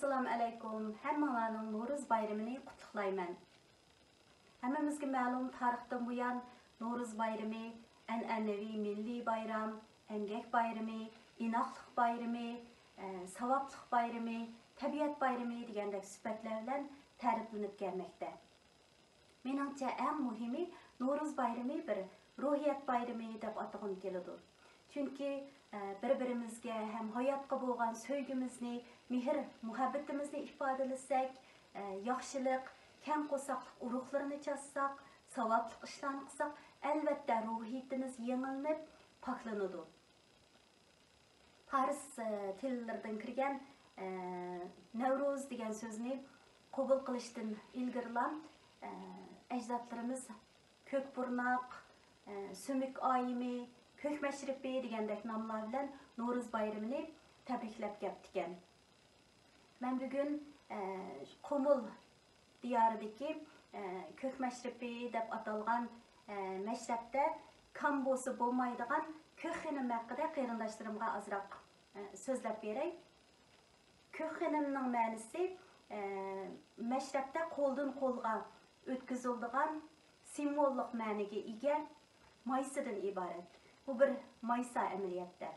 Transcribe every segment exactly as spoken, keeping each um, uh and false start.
ئەسسالامۇ ئەلەيكۇم، ھەممىڭلارنىڭ نورۇز بايرىمىنى قۇتلۇقلايمەن. ھەممىمىزگە مەلۇم، تارىختىن بۇيان نورۇز بايرىمى ئەنئەنىۋى مىللىي بايرام، ئەمگەك بايرىمى، ئىناقلىق بايرىمى، ئە، ساۋابلىق بايرىمى، تەبىئەت بايرىمى دېگەندەك سۈپەتلەر بىلەن تەرىپلىنىپ كەلمەكتە. مېنىڭچە، ئەڭ مۇھىمى، نورۇز بايرىمى بىر روھىيەت بايرىمى دەپ ئاتىغۇم كېلىدۇ. چۈنكى، ئە، بىر-بىرىمىزگە ھەم ھاياتقا بولغان سۆيگۈمىزنى، مېھىر-مۇھەببىتىمىزنى ئىپادىلىسەك، ئە، ياخشىلىق، كەڭ قورساقلىق ئۇرۇقلىرىنى چاچساق، ساۋابلىق ئىشلارنى قىلساق، ئەلۋەتتە، روھىيىتىمىز يېڭىلىنىپ، پاكلىنىدۇ. پارس، ئە، تىللىرىدىن كىرگەن، ئە، نەۋرۇز دېگەن سۆزنى قوبۇل قىلىشتىن ئىلگىرىلا، ئە، ئەجدادلىرىمىز كۆك بۇرناق، ئە، سۆمۈك ئايىمى، كۆك مەشرىپى دېگەندەك ناملار بىلەن نورۇز بايرىمىنى تەبرىكلەپ كەپتىكەن. مەن بۈگۈن، ئە، قۇمۇل دىيارىدىكى، ئە، كۆك مەشرىپى دەپ ئاتالغان، ئە، مەشرەپتە كامبوسى بولمايدىغان كۆك خېنىم ھەققىدە قېرىنداشلىرىمغا ئازراق، ئە، سۆزلەپ بېرەي. كۆك خېنىمنىڭ مەنىسى، ئە، مەشرەپتە قولدىن قولغا ئۆتكۈزۈلىدىغان سىمۋوللۇق مەنىگە ئىگە مايسىدىن ئىبارەت. بۇ بىر مايسا ئەمەلىيەتتە.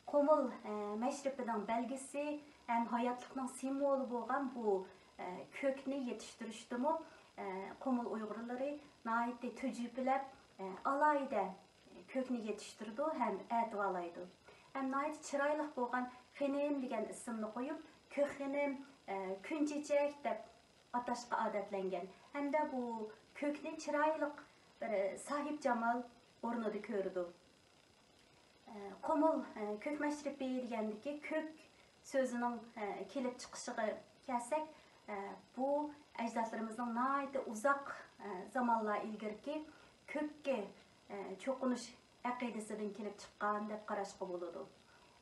قۇمۇل، ئە، مەشرىپىنىڭ بەلگىسى ھەم ھاياتلىقنىڭ سىمۋولى بولغان بۇ، ئە، كۆكنى يېتىشتۈرۈشتىمۇ، ئە، قۇمۇل ئۇيغۇرلىرى ناھايىتى تۈجۈپىلەپ، ئە، ئالاھىدە كۆكنى يېتىشتۈرىدۇ ھەم ئەتىۋارلايدۇ. ھەم ناھايىتى چىرايلىق بولغان خېنىم دېگەن ئىسىمنى قويۇپ، كۆك خېنىم، ئە، كۈن چېچەك دەپ ئاتاشقا ئادەتلەنگەن ھەمدە بۇ كۆكنى چىرايلىق بىر ساھىبجامال ئورنىدا كۆرىدۇ. ئە، قۇمۇل، ئە، كۆك مەشرىپى دېگەندىكى كۆك سۆزىنىڭ، ئە، كېلىپ چىقىشىغا كەلسەك، ئە، بۇ ئەجدادلىرىمىزنىڭ ناھايىتى ئۇزاق، ئە، زامانلار ئىلگىرىكى كۆككە، ئە، چوقۇنۇش ئەقىدىسىدىن كېلىپ چىققان دەپ قاراشقا بولىدۇ.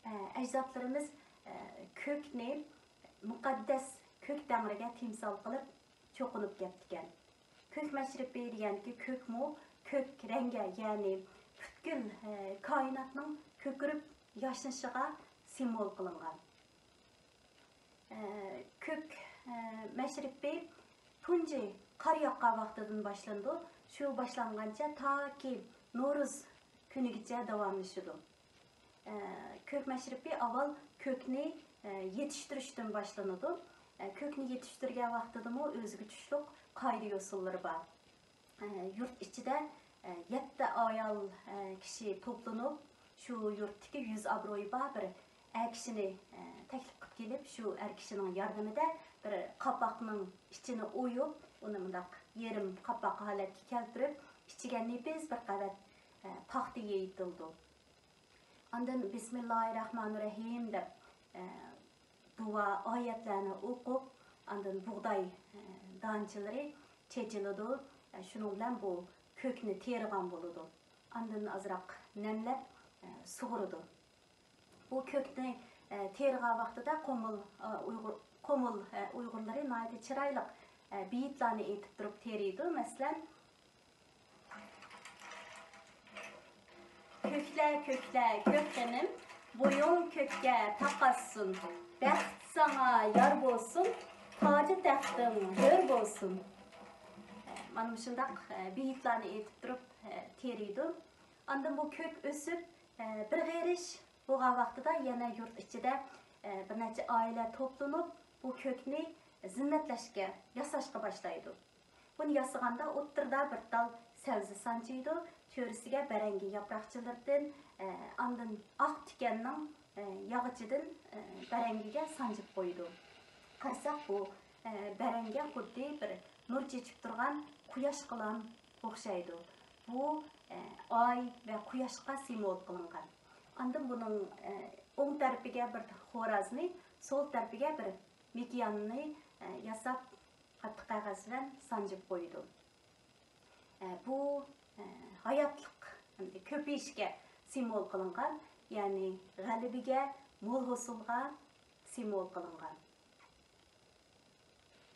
ئە، ئەجدادلىرىمىز، ئە، كۆكنى مۇقەددەس كۆك تەڭرىگە تىمسال قىلىپ چوقۇنۇپ كەپتىكەن. كۆك مەشرىپى دېگەندىكى كۆكمۇ كۆك رەڭگە، يەنى پۈتكۈل، ئە، كائىناتنىڭ كۆكىرىپ ياشنىشىغا سىمۋول قىلىنغان. ئە، كۆك، ئە، مەشرىپى تۇنجى قار ياغقان ۋاقتىدىن باشلىنىدۇ. شۇ باشلانغانچە تاكى نورۇز كۈنىگىچە داۋاملىشىدۇ. ئە، كۆك مەشرىپى ئاۋۋال كۆكنى، ئە، يېتىشتۈرۈشتىن باشلىنىدۇ. ئە، كۆكنى يېتىشتۈرگەن ۋاقتىدىمۇ ئۆزىگە تۇشلۇق قائىدە-يوسۇنلىرى بار. ئە، يۇرت ئىچىدە، ئە، يەتتە ئايال، ئە، كىشى توپلىنىپ، شۇ يۇرتتىكى يۈز ئابرۇيى بار بىر ئەر كىشىنى، ئە، تەكلىپ قىلىپ كېلىپ، شۇ ئەر كىشىنىڭ ياردىمىدە بىر قاپاقنىڭ ئىچىنى ئويۇپ، ئۇنى مۇنداق يېرىم قاپاق ھالەتكە كەلتۈرۈپ، ئىچىگە نېپىز بىر قەۋەت، ئە، پاختا يېيىتىلىدۇ. ئاندىن بىسمىللاھىررەھمانىررەھىم دەپ، ئە، دۇئا ئايەتلەرنى ئوقۇپ، ئاندىن بۇغداي، ئە، دانىچىلىرى چېچىلىدۇ. ئە، شۇنىڭ بىلەن بۇ كۆكنى تېرىغان بولىدۇ. ئاندىن ئازراق نەملەپ، ئە، سۇغۇرىدۇ. بۇ كۆكنى، ئە، تېرىغان ۋاقتىدا قومۇل، ئە، ئۇيغۇر، قومۇل، ئە، ئۇيغۇرلىرى ناھايىتى چىرايلىق، ئە، بېيىتلارنى ئېيتىپ تۇرۇپ تېرىيدۇ. مەسىلەن، كۆكلە، كۆكلە، كۆك خېنىم، بويۇڭ كۆككە تاقاشسۇن. بەخت ساڭا يار بولسۇن، تاجى تەختىڭ ھۆر بولسۇن. مانا مۇشۇنداق، ئە، بېيىتلارنى ئېيتىپ تۇرۇپ، ئە، تېرىيدۇ. ئاندىن بۇ كۆك ئۆسۈپ، ئە، بىر غېرىش بولغان ۋاقتىدا يەنە يۇرت ئىچىدە، ئە، بىر نەچچە ئائىلە توپلىنىپ، بۇ كۆكنى زىننەتلەشكە، ياساشقا باشلايدۇ. بۇنى ياسىغاندا ئوتتۇرىدا بىر تال سەۋزە سانجىيدۇ، چۆرىسىگە بەرەڭگە ياپراقچىلىرىدىن، ئە، ئاندىن ئاق تىكەننىڭ، ئە، ياغىچىدىن، ئە، بەرەڭگىگە سانجىپ قويىدۇ. قارىساق، بۇ، ئە، بەرەڭگە خۇددى بىر نۇر چېچىپ تۇرغان قۇياشقىلا ئوخشايدۇ. بۇ، ئە، ئاي ۋە قۇياشقا سىمۋول قىلىنغان. ئاندىن بۇنىڭ، ئە، ئوڭ تەرىپىگە بىر خورازنى، سول تەرىپىگە بىر مېكىياننى، ئە، ياساپ، قاتتىق قەغەز بىلەن سانجىپ قويىدۇ. ئە، بۇ، ئە، ھاياتلىق ھەمدە كۆپىيىشكە سىمۋول قىلىنغان، يەنى غەلىبىگە، مول ھوسۇلغا سىمۋول قىلىنغان.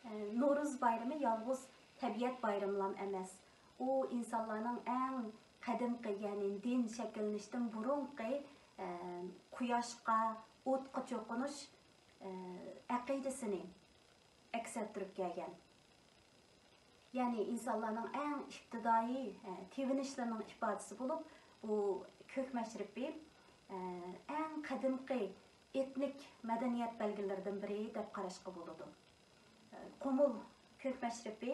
ئە، نورۇز بايرىمى يالغۇز تەبىئەت بايرىمىلام ئەمەس. ئۇ ئىنسانلارنىڭ ئەڭ قەدىمكى، يەنى دىن شەكىللىنىشتىن بۇرۇنقى، ئە، قۇياشقا، ئوتقا چوقۇنۇش، ئەقىدىسىنى ئەكس ئەتتۈرۈپ كەلگەن. يەنى ئىنسانلارنىڭ ئەڭ ئىپتىدائىي، ئە، تېۋىنىشلىرىنىڭ ئىپادىسى بولۇپ، بۇ كۆك مەشرىپى، ئە، ئەڭ قەدىمكى ئېتنىك مەدەنىيەت بەلگىلىرىدىن بىرى دەپ قاراشقا بولىدۇ. ئە، قۇمۇل كۆك مەشرىپى،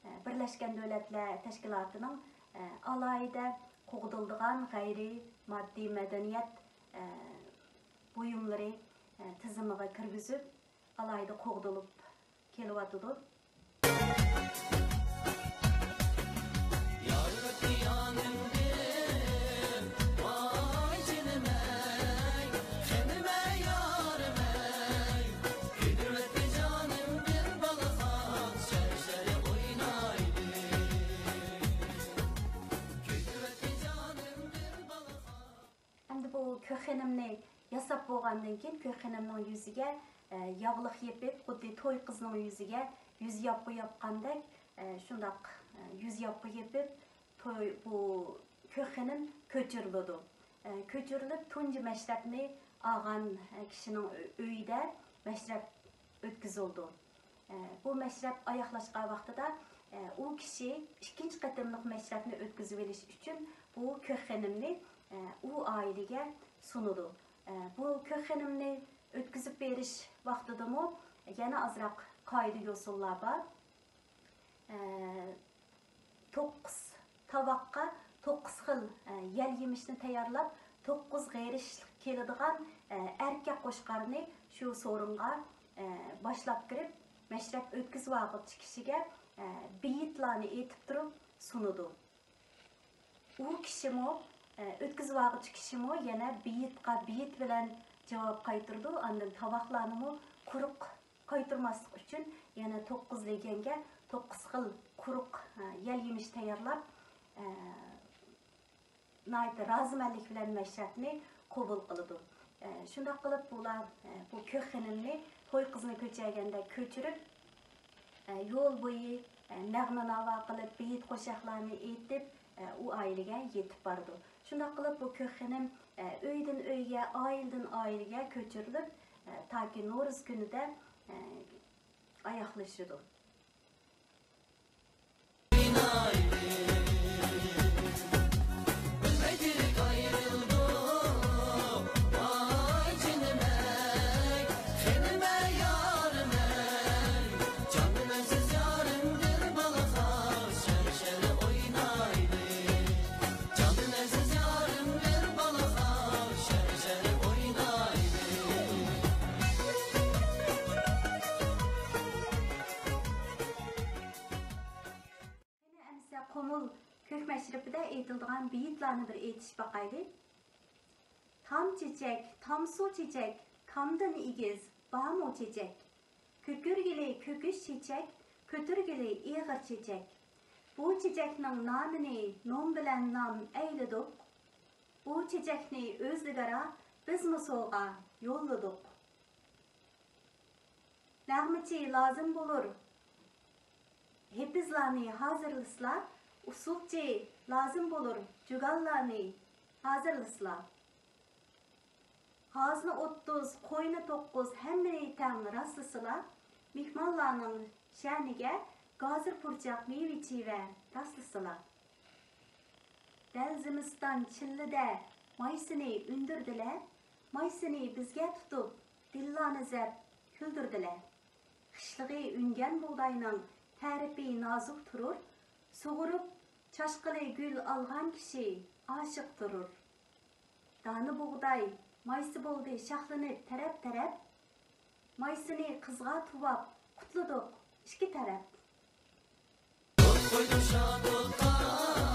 ئە، بىرلەشكەن دۆلەتلەر تەشكىلاتىنىڭ، ئە، ئالاھىدە قوغدىلىدىغان غەيرىي ماددىي مەدەنىيەت، ئە، بۇيۇملىرى، ئە، تىزىمىغا كىرگۈزۈپ، ئالاھىدە قوغدىلىپ كېلىۋاتىدۇ. ئەمدى بۇ كۆك خېنىمنى ياساپ بولغاندىن كېيىن، كۆك خېنىمنىڭ يۈزىگە، ئە، ياغلىق يېپىپ، خۇددى توي قىزنىڭ يۈزىگە يۈز ياپقۇ ياپقاندەك، ئە، شۇنداق، ئە، يۈز ياپقۇ يېپىپ، توي، بۇ كۆك خېنىم كۆچۈرۈلىدۇ. ئە، كۆچۈرۈلۈپ، تۇنجى مەشرەپنى ئالغان، ئە، كىشىنىڭ ئۆ-، ئۆيىدە مەشرەپ ئۆتكۈزۈلىدۇ. ئە، بۇ مەشرەپ ئاياغلاشقان ۋاقتىدا، ئە، ئۇ كىشى ئىككىنچى قېتىملىق مەشرەپنى ئۆتكۈزۈۋېلىش ئۈچۈن بۇ كۆك خېنىمنى، ئە، ئۇ ئائىلىگە سۇنىدۇ. ئە، بۇ كۆك خېنىمنى ئۆتكۈزۈپ بېرىش ۋاقتىدىمۇ يەنە ئازراق قائىدە-يوسۇنلار بار. ئە، توققۇز تاۋاققا توققۇز خىل، ئە، يەل يېمىشنى تەييارلاپ، توققۇز غېرىشلىق كېلىدىغان، ئە، ئەركەك قوچقارنى شۇ سورۇنغا، ئە، باشلاپ كىرىپ، مەشرەپ ئۆتكۈزۈۋالغۇچى كىشىگە، ئە، بېيىتلارنى ئېيتىپ تۇرۇپ سۇنىدۇ. ئۇ كىشىمۇ، ئە، ئۆتكۈزۈۋالغۇچى كىشىمۇ يەنە بېيىتقا بېيىت بىلەن جاۋاب قايتۇرىدۇ، ئاندىن تاۋاقلارنىمۇ قۇرۇق قايتۇرماسلىق ئۈچۈن يەنە توققۇز لېگەنگە توققۇز خىل قۇرۇق، ئە، يەل يېمىش تەييارلاپ، ئە، ناھايىتى رازىمەنلىك بىلەن مەشرەپنى قوبۇل قىلىدۇ. ئە، شۇنداق قىلىپ بۇلار، ئە، بۇ كۆك خېنىمنى توي قىزىنى كۆچۈرگەندەك كۆچۈرۈپ، ئە، يول بويى، ئە، نەغمە ناۋا قىلىپ، بېيىت قوشاقلارنى ئېيتىپ، ئە، ئۇ ئائىلىگە يېتىپ بارىدۇ. شۇنداق قىلىپ بۇ كۆك خېنىم، ئە، ئۆيدىن ئۆيگە، ئائىلىدىن ئائىلىگە كۆچۈرۈلۈپ، ئە، تاكى نورۇز كۈنىدە، ئە، ئاياغلىشىدۇ. قېنى ئەمىسە قۇمۇل كۆك مەشرىپىدە ئېيتىلىدىغان بېيىتلارنى بىر ئېيتىشىپ باقايلى. تام چېچەك، تامسۇ چېچەك، تامدىن ئېگىز، بارمۇ چېچەك؟ كۆكۈرگىلى كۆكۈش چېچەك، كۆتۈرگىلى ئېغىر چېچەك. بۇ چېچەكنىڭ نامىنى نوم بىلەن نام ئەيلىدۇق. بۇ چېچەكنى ئۆزلىگارا بىزمۇ سوۋغا يوللىدۇق. نەغمىچى لازىم بولۇر ھېپىزلارنى ھازىرلىسىلا، ئۇسسۇلچى لازىم بولۇر جۇگانلارنى ھازىرلىسىلا. غازنى ئوتتۇز، قوينى توققۇز، ھەممىنى تەڭ راسلىسىلا، مېھمانلارنىڭ شەنىگە گازىر پۇرچاق مېۋە-چىۋە راسلىسىلا. دەل زىمىستان چىللىدە مايسىنى ئۈندۈردىلە، مايسىنى بىزگە تۇتۇپ، دىللارنى زەپ كۈلدۈردىلە. خىشلىقى ئۈنگەن بۇغداينىڭ تەرىپى نازۇك تۇرۇر، سۇغۇرۇپ چاچقىلى گۈل ئالغان كىشى ئاشىق تۇرۇر. دانە بۇغداي مايسا بولدى شاخلىنىپ تەرەپ-تەرەپ، مايسىنى قىزغا تۇۋاپ قۇتلىدۇق ئىككى تەرەپ. ئوت قويدۇم شادلىققا،